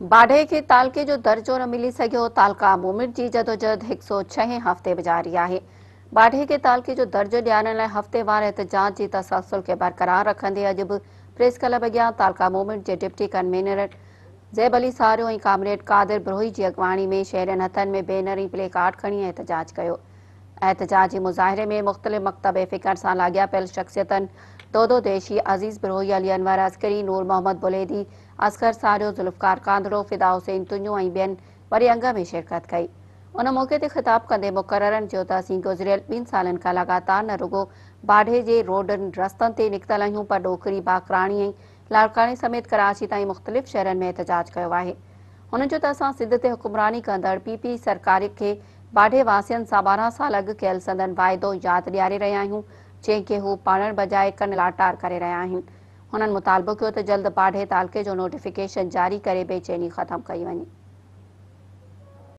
باڊهه کي تعلقي جو درجو نه ملي سگهيو، تعلقه موومينٽ جي جدوجهد 106هين هفتي به جاري آهي. باڊهه کي تعلقي جو درجو ڏيارڻ لاء هفتيوار احتجاج جي تسلسل کي برقرار رکندي اڄ به پريس ڪلب اڳيان تعلقه موومينٽ جي ڊپٽي ڪنوينر زيب علي ساريو ۽ ڪامريڊ قادر بروهي جي اڳواڻي ۾ شهرين هٿن ۾ بينر ۽ پلي ڪارڊ کڻي احتجاج ڪيو. احتجاجي مظاهري ۾ مختلف مڪتب فڪر سان لاڳاپيل شخصيتن دودو ديشي، عزيز بروهي، علي انور عسڪري، نور محمد بليدي، اصغر ساريو، ذوالفقار ڪانڌڙو، فدا حسين تنيو ۽ ٻين وڏي انگ ۾ شرڪت ڪئي. ان موقعي تي خطاب ڪندي مقررن چيو ته اسين گذريل ٻن سالن کان لڳاتار نه رڳو باڊهه جي روڊن رستن تي نڪتل آهيون پر ڏوڪري، باقراڻي ۽ لاڙڪاڻي سميت ڪراچي تائين مختلف شهرن ۾ احتجاج ڪيو آهي. هنن چيو ته اسان سنڌ تي حڪمراني ڪندڙ پي پي سرڪار کي باڊهه واسين سان 12 سال اڳ ڪيل سندن واعدو ياد ڏياري رهيا آهيون، جنهن کي هو پاڙڻ بجاء ڪن لاٽار ڪري رهيا آهن. هنن مطالبو ڪيو ته جلد باڊهه تعلقي جو نوٽيفڪيشن جاري ڪري بيچيني ختم ڪئي وڃي.